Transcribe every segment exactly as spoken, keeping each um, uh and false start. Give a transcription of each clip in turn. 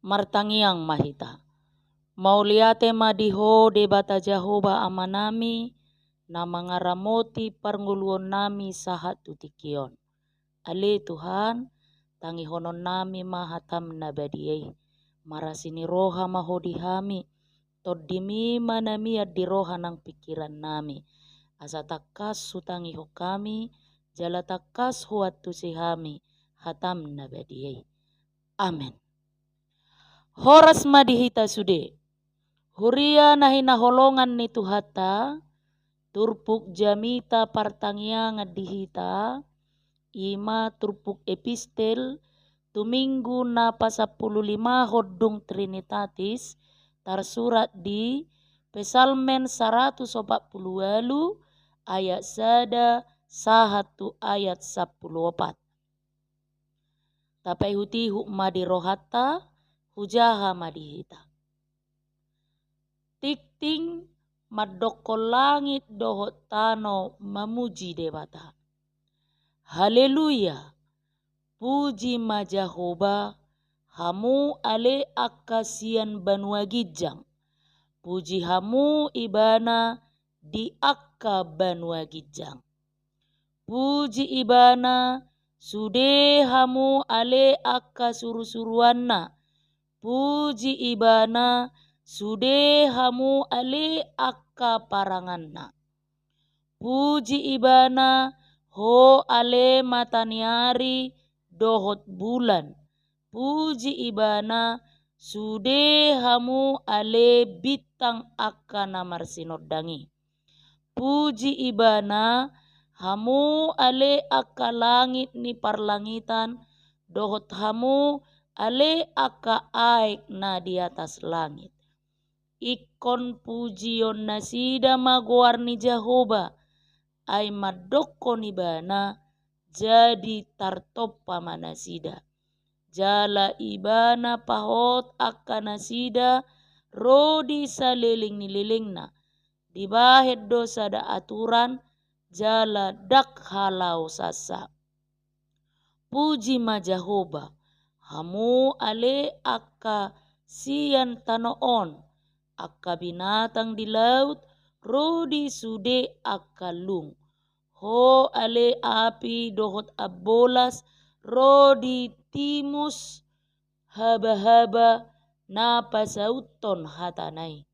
Martangiang ma hita. Mauliate ma di Ho Debata Jahowa Amanami, na mangaramoti parngoluonnami sahat tu tingki on. Ale Tuhan, tangihononnami ma hataM na badia i. Marasi ni roha ma Ho di hami, TondiMi ma na mian di roha nang pingkirannami. Asa tangkas hutangihon hami, jala tangkas huantusi hami hataM na badia i. Amen. Horas ma di hita sude. Huria na hinaholongan ni Tuhanta, turpuk jamita partangiangan di hita, i ma turpuk epistel tu Minggu na pasampulu lima hondung Trinitatis, tarsurat di Psalmen saratus opat pulu ualu ayat sada sahat tu ayat sampulu opat. Tapaihutihut ma di rohanta, hujaha ma di hita. Tingting mandokkon langit dohot tano mamuji Debata. Haleluya! Puji ma Jahowa, hamu ale angka sian banua ginjang. Puji hamu Ibana di angka banua ginjang. Puji Ibana, sude hamu ale angka surusuruanNa. Puji Ibana, sude hamu ale angka paranganNa. Puji Ibana, ho ale mata ni ari dohot bulan. Puji Ibana, sude hamu ale bintang angka na marsinondang i. Puji Ibana, hamu ale angka langit ni parlangitan, dohot hamu ale angka aek na di atas langit. Ingkon pujionnasida ma goar ni Jahowa, ai mandokkon Ibana, jadi tartompa ma nasida. Jala Ibana pahot angka nasida ro di saleleng ni lelengna. Dibahen do sada aturan, jala ndang halaosansa. Puji ma Jahowa, hamu ale angka sian tano on, angka binatang di laut, ro di sude angka lung. Ho ale api dohot ambolas, ro di timus habahaba na pasauthon hatana i.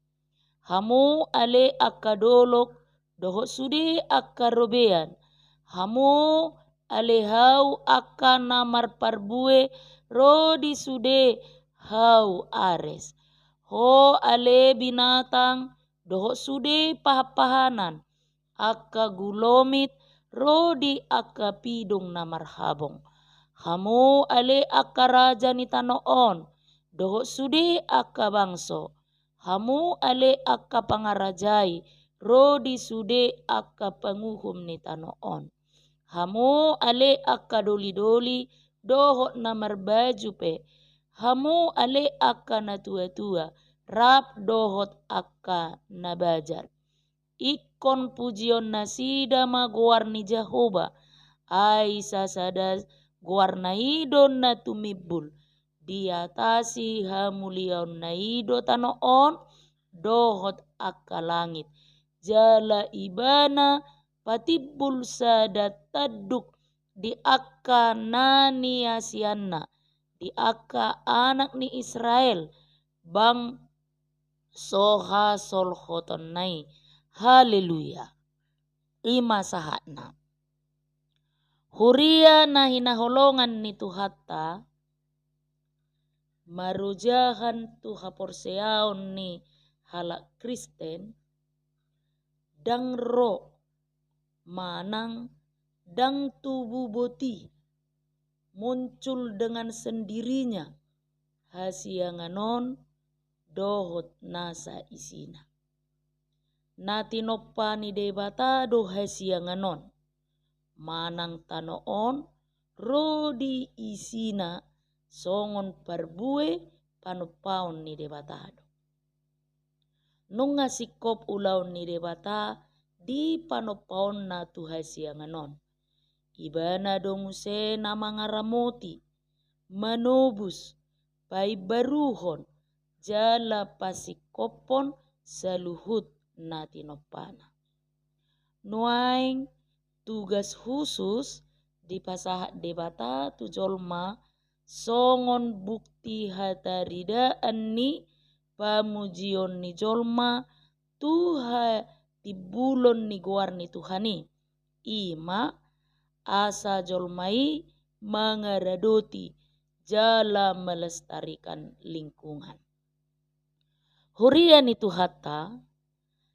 Hamu ale angka dolok dohot sude angka robean. Hamu ale hau angka na marparbue ro di sude hau Ares. Ho ale binatang dohot sude pahanpahanan, angka gulomit ro di angka pidong na marhabong. Hamu ale angka raja ni tano on, dohot sude angka bangso. Hamu ale angka pangarajai ro di sude angka panguhum ni tano on. Hamu ale angka dolidoli dohot na marbaju pe. Hamu ale angka natuatua rap dohot angka na bajar. Ingkon pujionnasida ma goar ni Jahowa, ai sasada goarna i do na tumimbul. Diatasi hamuliaonna i do tano on dohot angka langit. Jala Ibana patimbul sada tanduk di angka na niasianna, di angka anak ni Israel, bangso hasolhotonna i. Haleluya. I ma sahatna. Huria na hinaholongan ni Tuhanta, marojahan tu haporseaon ni halak Kristen, ndang ro manang ndang tubu boti, muncul dengan sendirinya hasiangan on dohot nasa isina. Na tinompa ni Debata do hasiangan on, manang tano on ro di isina songon parbue panompaon ni Debata do. Nunga singkop ulaon ni Debata di panompaonna tu hasiangan on. Ibana do muse na mangaramoti, manobus, paimbaruhon jala pasingkophon saluhut na tinompana. Nuaeng tugas khusus dipasahat Debata tu jolma songon bukti hataridaan ni pamujion ni jolma tu hatimbulon ni goar ni Tuhan i, i ma asa jolma i mangaradoti jala melestarikan lingkungan. Huria ni Tuhanta,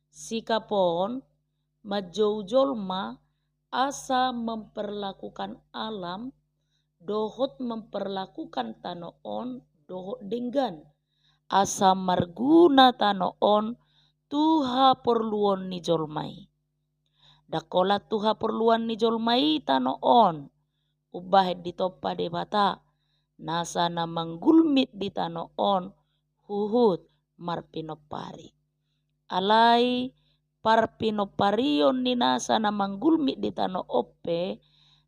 sikap on manjou jolma asa memperlakukan alam dohot memperlakukan tano on dohot denggan, asa marguna tano on tu haporluon ni jolma i. Ndang holan tu haporluan ni jolma i tano on umbahen ditompa Debata, nasa na manggulmit di tano on huhut marpinompari. Alai parpinomparion ni nasa na manggulmit di tano on pe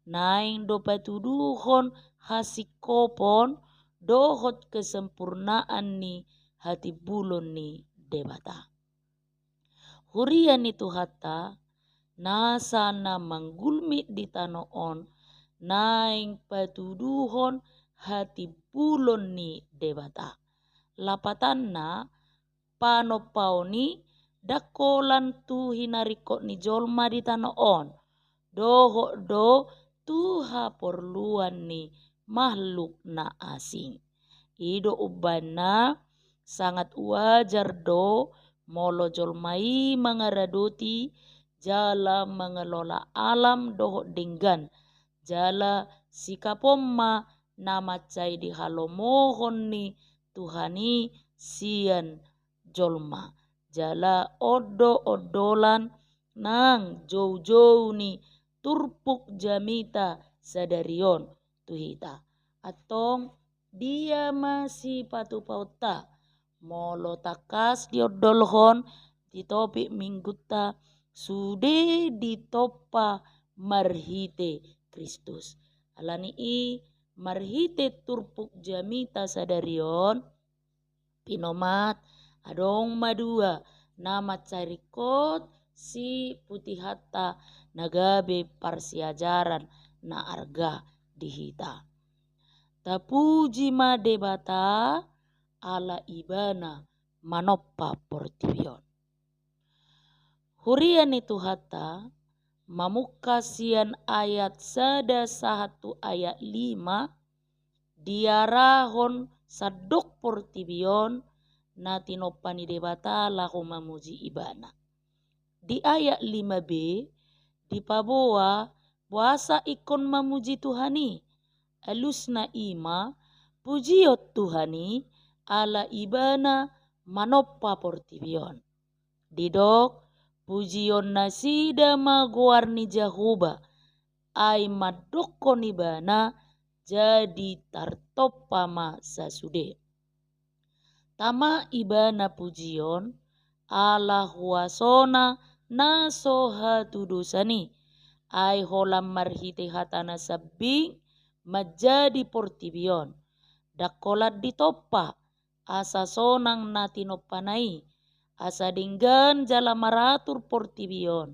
naeng do patuduhon hasingkophon dohot kesempurnaan ni hatimbulon ni Debata. Huria ni Tuhanta, nasa na manggulmit di tano on naeng patuduhon hatimbulon ni Debata. Lapatanna, panompaon i ndang holan tu hinaringkot ni jolma di tano on, dohot do tu haporluan ni makhluk na asing. I do umbahen na sangat wajar do molo jolma i mangaradoti jala mangelola alam dohot denggan, jala sikap on ma na mansai dihalomohon ni Tuhan i sian jolma. Jala on do ondolan nang joujou ni turpuk jamita sadari on tu hita. Antong dia ma sipatupaonta molo tangkas diondolhon di topik minggunta sude ditompa marhite Kristus. Alani i marhite turpuk jamita sadari on, pinomat adong ma dua na mansai ringkot siputihonta na gabe parsiajaran na arga di hita. Tapuji ma Debata ala Ibana manompa portibi on. Huria ni Tuhanta, mamungka sian ayat sada sahat tu ayat lima, diarahon sandok portibi on na tinompa ni Debata laho mamuji Ibana. Di ayat lima b dipaboa boasa ingkon mamuji Tuhan i. Alusna i ma, pujion Tuhan i ala Ibana manompa portibi on. Didok, pujion nasida ma goar ni Jahowa, ai mandokkon Ibana jadi tartompa ma sasude. Tama Ibana pujion ala huasona na so hatudosan i, ai holan marhite hatana sambing manjadi portibi on. Ndang holan ditompa asa sonang na tinompana i, asa denggan jala maratur portibi on,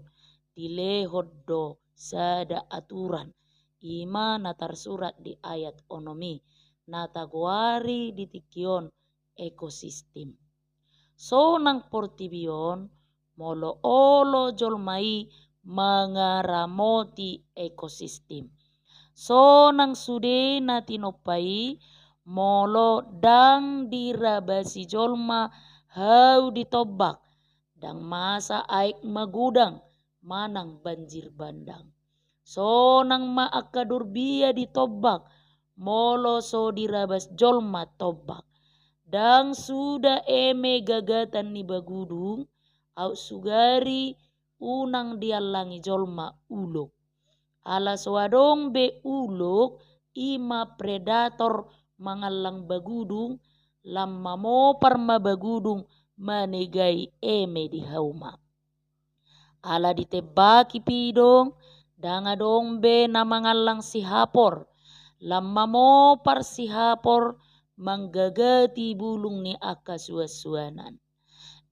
dilehon do sada aturan, i ma na tarsurat di ayat onom i, na tagoari di tingki on ekosistem. Sonang portibi on molo olo jolma i mangaramoti ekosistem. Sonang sude na tinompa i molo ndang dirabasi jolma hau di tombak, ndang masa aek magodang manang banjir bandang. Sonang ma angka dorbia di tombak molo so dirabas jolma tombak. Ndang suda eme gagatan ni bagudung, aut sugari unang diallangi jolma ulok. Ala so adong be ulok, i ma predator mangallang bagudung, lam mamopar ma bagudung manegai eme di hauma. Ala ditembaki pidong, ndang adong be na mangallang sihapor. Lam mamopar sihapor manggagati bulung ni angka suansuanan.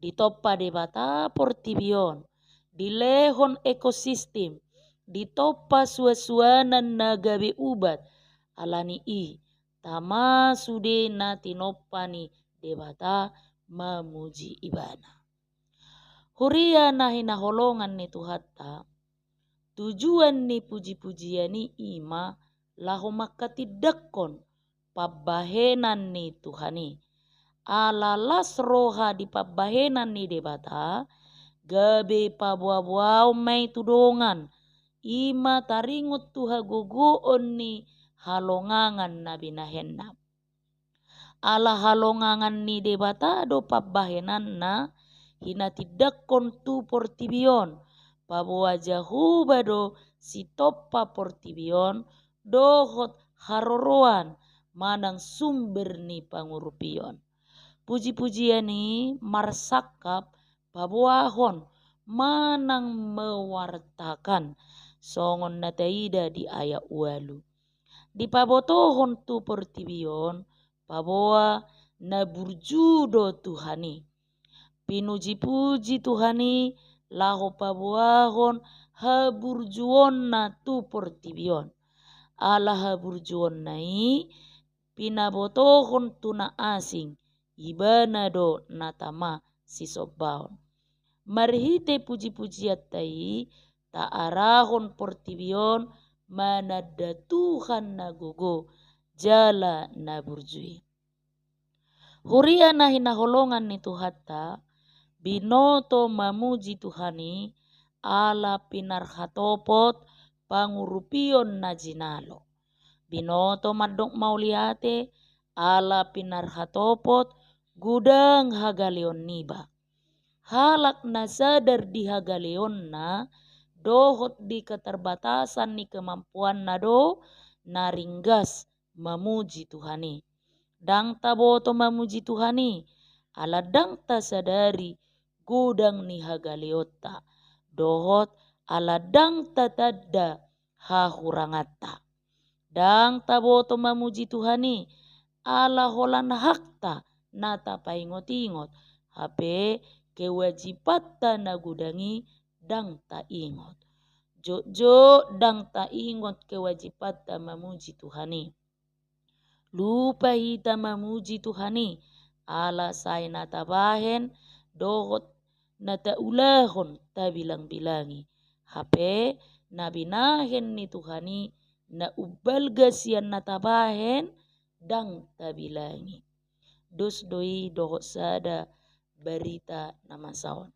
Ditompa Debata portibi on, dilehon ekosistem, ditompa suansuanan na gabe ubat, ala ni i tama sude na tinompa ni Debata mamuji Ibana. Huria na hinaholongan ni Tuhanta, tujuan ni pujipujian i ima laho mangkatindangkon pambahenan ni Tuhan i. Ala las roha di pambahenan ni Debata, gabe paboaboaon ma i tu dongan, ima taringot tu hagogoon ni halongangan na binahenna. Ala halongangan ni Debata do pambahenanna hinatindangkon tu portibi on, paboa Jahowa do sitompa portibi on dohot haroroan manang sumber ni pangurupion. Pujipujian i marsangkap paboahon manang mewartakan, songon na taida di ayat ualu. Dipabotohon tu portibi on paboa na burju do Tuhan i. Pinujipuji Tuhan i laho paboahon haburjuonna tu portibi on. Ala haburjuonna i pinabotohon tu na asing, Ibana do na tama sisombaon. Marhite pujipujianta i taarahon portibi on mananda Tuhan na gogo jala na burju i. Huria na hinaholongan ni Tuhanta, binoto mamuji Tuhan i ala pinarhatopot pangurupion na jinalo. Binoto mandok mauliate ala pinarhatopot godang hagaleon niba. Halak na sadar di hagaleonna dohot di keterbatasan ni kemampuanna do na ringgas mamuji Tuhan i. Ndang taboto mamuji Tuhan i ala ndang tasadari godang ni hagaleonta dohot ala ndang tatanda hahuranganta. Ndang taboto mamuji Tuhan i ala holan hakta na tapaingotingot, hape kewajibanta na godang i ndang taingot. Jotjot ndang taingot kewajibanta mamuji Tuhan i. Lupa hita mamuji Tuhan i ala sai na tabahen dohot na taulahon tabilangbilangi. Hape na binahen ni Tuhan i na umbalga sian na tabahen ndang tabilangi. Dos do i dohot sada barita na masa on.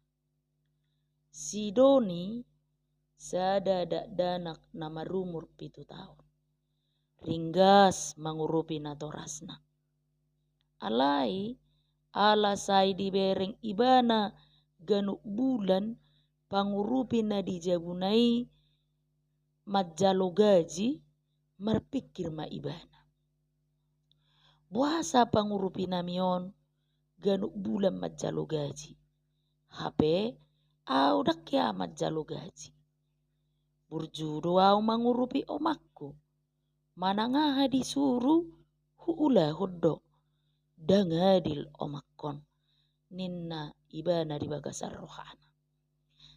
Si Doni sada dakdanak na marumur pitu taon. Ringgas mangurupi natorasna. Alai ala sai dibereng ibana ganup bulan pangurupi na di jabuna i manjalo gaji, marpingkir ma ibana. Boasa pangurupi nami on ganup bulan manjalo gaji? Hape au ndang hea manjalo gaji. Burju do au mangurupi omakku. Manang aha disuru huulahon do. Ndang adil omakkon, ninna ibana di bagasan rohana.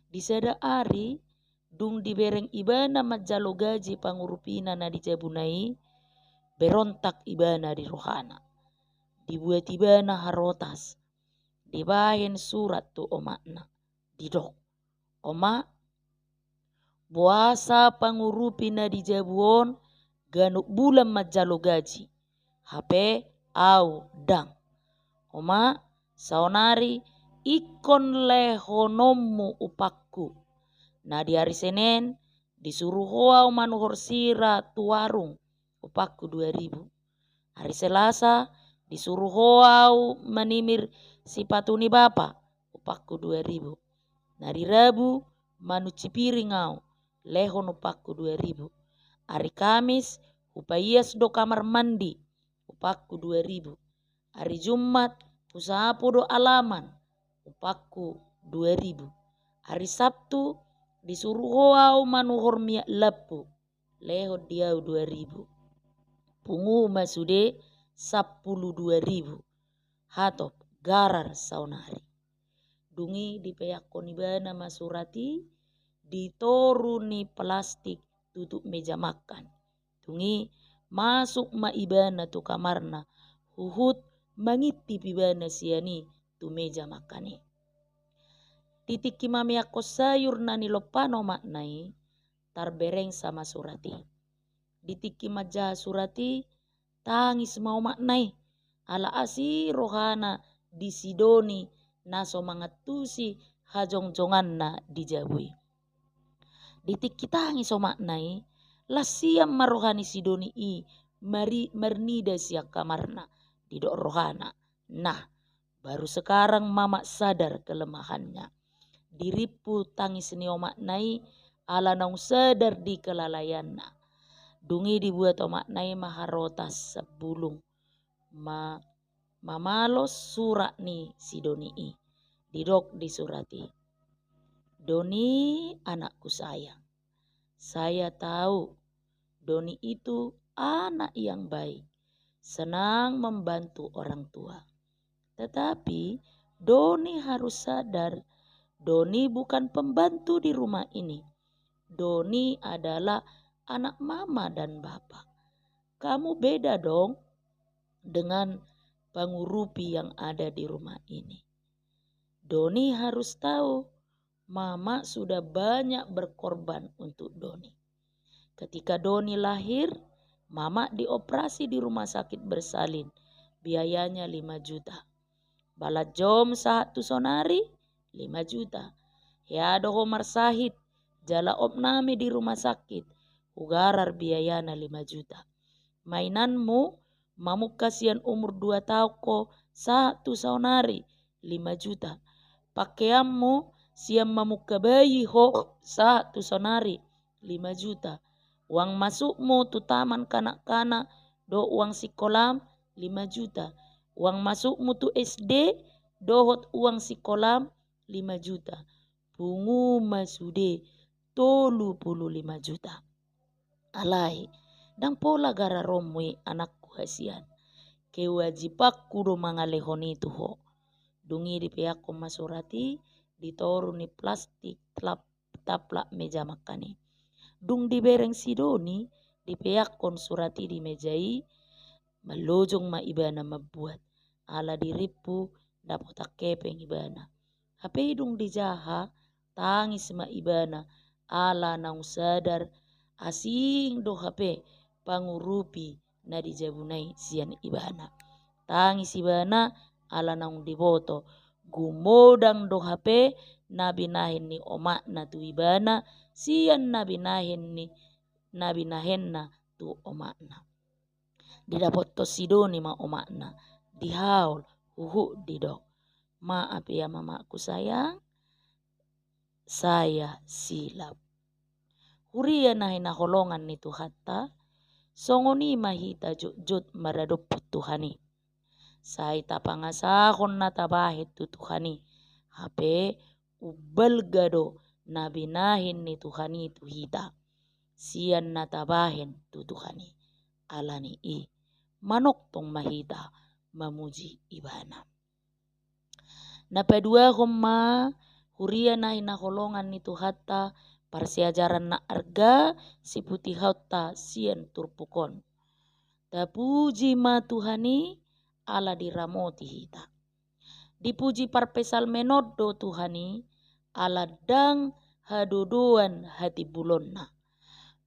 Di sada ari, dung dibereng ibana manjalo gaji pangurupina na di jabuna i, berontak ibana di rohana. Dibuat ibana harotas, dibahen surat tu omakna. Didok, "Oma, boasa pangurupi na di jabu on ganup bulan manjalo gaji, hape au ndang. Oma, saonari ingkon lehononmu upahku. Na di ari Senen disuru ho au manuhor sira tu warung, upahku dua ribu. Ari Selasa disuru ho au manimir sipatu ni bapa, upahku dua ribu. Na di Rabu manunci piring au, lehon upahku dua ribu. Ari Kamis hupaias do kamar mandi, upahku dua ribu. Ari Jumat husapu do alaman, upahku dua ribu. Ari Sabtu disuru ho au manuhor miak lampu, lehon di au dua ribu. Pungu ma sude sampulu dua ribu. Hatop, garar saonari. Dung i dipeakkon ibana ma surat i di toru ni plastik tutup meja makan. Dung i masuk ma ibana tu kamarna, huhut mangintip ibana sian i tu meja makan i. Di tingki mameakkon sayur na nilompana omakna i, tarberengsa ma surat i. Di tingki manjaha surat i, tangis ma omakna i, ala asi rohana di si Doni na so mangantusi hajongjonganna di jabu i. Di tingki tangis omakna i, las sian ma roha ni si Doni i mari-, marnida sian kamarna, didok rohana. Nah, baru sekarang Mamak sadar kelemahannya. Dirimpu tangis ni omakna i ala naung sadar di kelalaianna. Dung i dibuat omakna i ma harotas sambulung ma-, mamalo surat ni si Doni i. Didok di surat i, "Doni, anakku sayang, saya tahu Doni itu anak yang baik, senang membantu orang tua. Tetapi Doni harus sadar, Doni bukan pembantu di rumah ini. Doni adalah anak mama dan bapak. Kamu beda dong dengan pangurupi yang ada di rumah ini. Doni harus tahu, Mamak sudah banyak berkorban untuk Doni. Ketika Doni lahir, Mamak dioperasi di rumah sakit bersalin, biayanya lima juta. Balanjom sahat tu sonari, lima juta. Hea do ho marsahit, jala opname di rumah sakit, hugarar biayana lima juta. Mainanmu mamungka sian umur dua taon ho sahat tu saonari, lima juta. Pakeanmu sian mamungka bayi ho sahat tu saonari, lima juta. Uang masukmu tu taman kanak-kanak dohot uang sikolam, lima juta. Uang masukmu tu S D dohot uang sikolam, lima juta. Pungu ma sude tolu pulu lima juta. Alai, ndang pola gararonmu i, anakku hasian. Kewajibanku do mangalehon i tu ho." Dung i dipeakkon ma surat i di toru ni plastik tlap-, taplak meja makan i. Dung dibereng si Doni dipeakkon surat i di meja i, mallojong ma ibana mambuat, ala dirimpu dapotan hepeng ibana. Hape dung dijaha, tangis ma ibana, ala naung sadar asing do hape pangurupi na di jabuna i sian ibana. Tangis ibana, ala naung diboto, gumodang do hape na binahen ni omakna tu ibana sian na binahen ni, na binahenna tu omakna. Didapothon si Doni ma omakna, dihaol, huhut didok, "Maaf ya, mamakku sayang, saya silap." Huria na hinaholongan ni Tuhanta, songon i ma hita jotjot maradophon Tuhan i. Sai tapangasahon na tabahen tu Tuhan i, hape umbalga do na binahen ni Tuhan i tu hita sian na tabahen tu Tuhan i. Ala ni i, manongtong ma hita mamuji Ibana. Na paduahon ma, huria na hinaholongan ni Tuhanta, parsiajaran na arga siputihonta sian turpuk on. Tapuji ma Tuhan i, ala diramoti hita. Dipuji parpsalmen on do Tuhan i, ala ndang hadodoan hatimbulonna.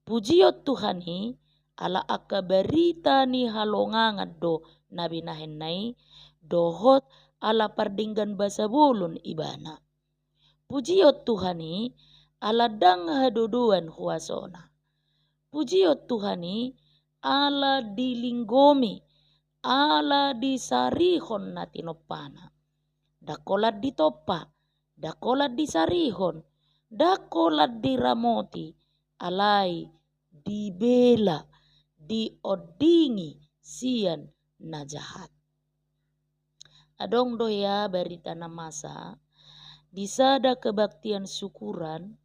Pujion Tuhan i, ala angka barita ni halongangan do na binahenna i, dohot ala pardenggan basa bolon Ibana. Pujion Tuhan i, ala ndang hadodoan huasona. Pujion Tuhan i, ala dilinggomi, ala disarihon na tinompana. Ndang holan ditompa, ndang holan disarihon, ndang holan diramoti, alai dibela, diondingi sian na jahat. Adong do hea barita na masa, di sada kebaktian syukuran,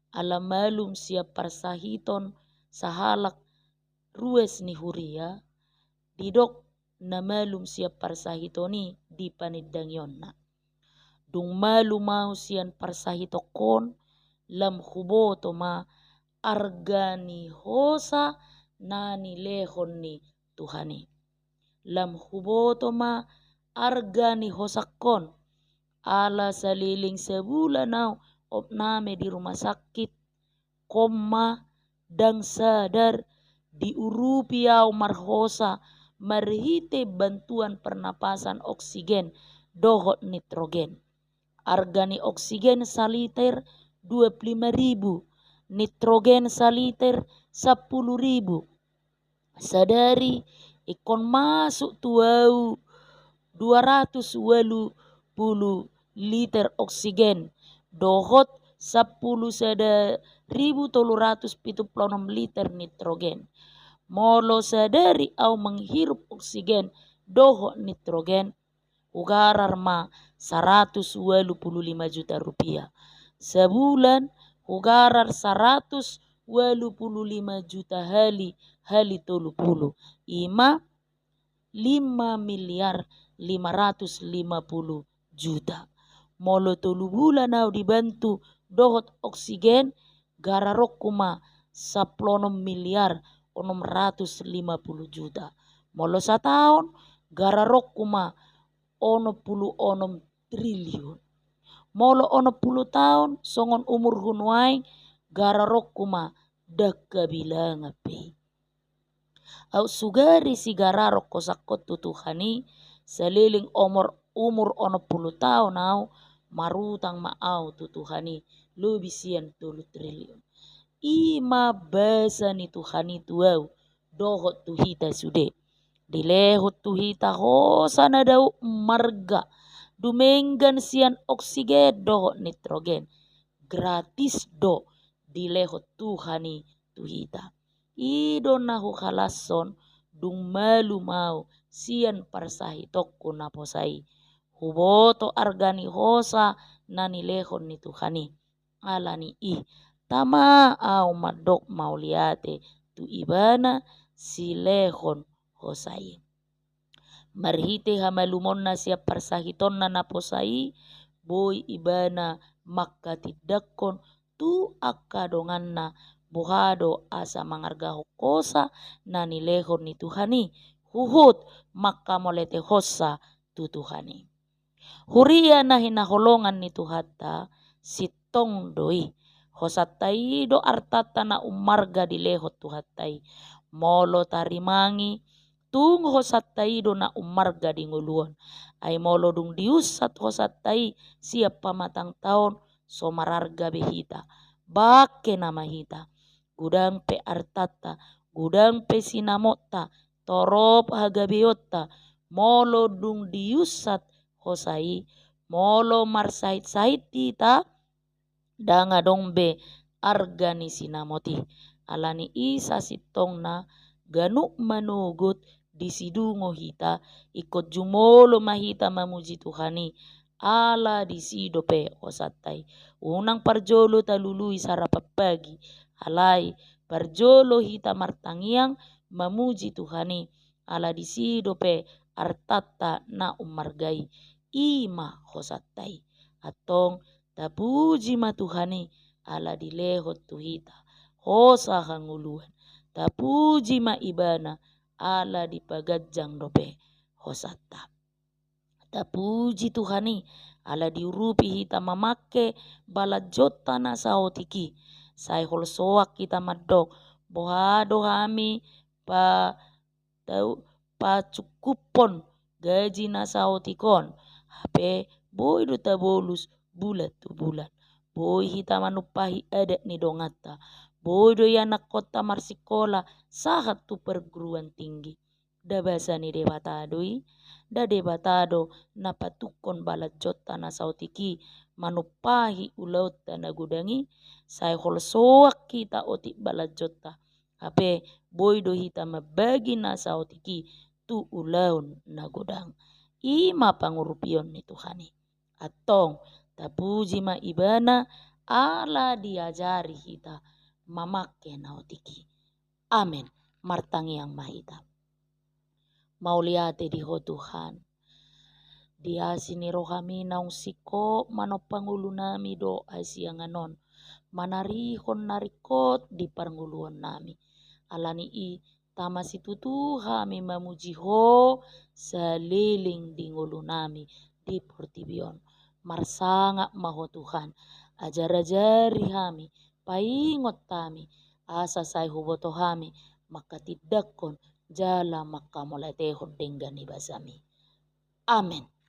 ala malum sian parsahiton sahalak ruas ni huria, didok na malum sian parsahiton i di panindangionna. Dung malum ahu sian parsahitongkon, lam huboto ma arga ni hosa na nilehon ni Tuhan i. Lam huboto ma arga ni hosangkon, ala saleleng sabulan ahu opname di rumah sakit, koma ndang sadar, diurupi ahu marhosa marhite bantuan pernapasan oksigen dohot nitrogen. Arga ni oksigen saliter dua puluh lima ribu, nitrogen saliter sampulu ribu. Sadari ingkon masuk tu ahu dua ratus ualu pulu liter oksigen dohot sampulu sada ribu tolu ratus pitu pulu onom liter nitrogen. Molo sadari ahu manghirup oksigen dohot nitrogen, hugarar ma saratus ualu pulu lima juta rupiah. Sabulan hugarar saratus ualu pulu lima juta hali, hali tolu pulu. Ima lima miliar lima ratus lima pulu juta. Molo tolu bulan ahu dibantu dohot oksigen, gararonku ma sampulu onom miliar onom ratus lima pulu juta. Molo sataon, gararonku ma onom pulu onom triliun. Molo onom pulu taon, songon umurhu nuaeng, gararonku ma ndang habilangan be i. Aut sugari sigararon hosangkon tu Tuhan i, saleleng omor, umur onom pulu taon ahu, marutang ma ahu tu Tuhan i lobi sian tolu triliun. Ima basa ni Tuhan i tu ahu dohot tu hita sude. Dilehon tu hita hosa na dao marga, dumenggan sian oksigen dohot nitrogen. Gratis do dilehon Tuhan i tu hita. I do na huhalashon dung malum ahu sian parsahitongku na posa i. Huboto arga ni hosa na nilehon ni Tuhan i. Ala ni i, tama ahu mandok mauliate tu Ibana silehon hosa i. Marhite hamalumonna sian parsahitonna na posa i, boi Ibana mangkatindangkon tu angka donganna boha do asa mangargahon hosa na nilehon ni Tuhan i, huhut manghamauliatehonsa tu Tuhan i. Huria na hinaholongan ni Tuhanta, sintong do i. Hosanta i do artanta na ummarga dilehon Tuhanta i. Molo tarimangi, tung hosanta i do na ummarga di ngoluon. Ai molo dung diunsat hosanta i sian pamatangta on, so mararga be hita. Bangke nama hita. Godang pe artanta, godang pe sinamotta, torop hagabeonta, molo dung diunsat hosa i, molo marsahit-sahit hita, ndang adong be arga ni sinamot i. Ala ni i sasintongna ganup manogot disi dungo hita, ingkon jumolo ma hita mamuji Tuhan i, ala disi dope hosanta i. Unang parjolo talului sarapan pagi, alai parjolo hita martangiang mamuji Tuhan i, ala disi dope artanta na ummarga i, i ma hosanta i. Antong tapuji ma Tuhan i, ala dilehon tu hita hosa hangoluan. Tapuji ma Ibana, ala dipaganjang dope hosanta. Tapuji Tuhan i, ala diurupi hita mamangke balanjonta na saotik i. Sai holsoan hita mandok, boha do hami pa-, tau-, pacukuphon gaji na saotik on, hape boi do tabolus bulan tu bulan. Boi hita manumpahi adat ni donganta. Boi do ianakkonta marsikola sahat tu perguruan tinggi. Nda basa ni Debata do i, nda Debata do na patungkon balanjonta na saotik i manumpahi ulaonta na godang i, sai holsoan hita otik balanjonta. Hape boi do hita mambagi na saotik i tu ulaon na godang. I ma pangurupion ni Tuhan i. Antong tapuji ma Ibana ala diajari hita mamangke na otik i. Amen. Martangiang ma hita. Mauliate di Ho Tuhan. Di asi ni rohami naung singkop manompa ngolunami dohot hasiangan on, manarihon na ringkot di parngoluonnami. Ala ni i, tama situtu hami mamuji Ho saleleng di ngolunami di portibi on. Marsangap ma Ho Tuhan, ajar-ajari hami, paingot hami, asa sai huboto hami mangkatindangkon jala mangkamauliatehon denggan ni basami. Amen.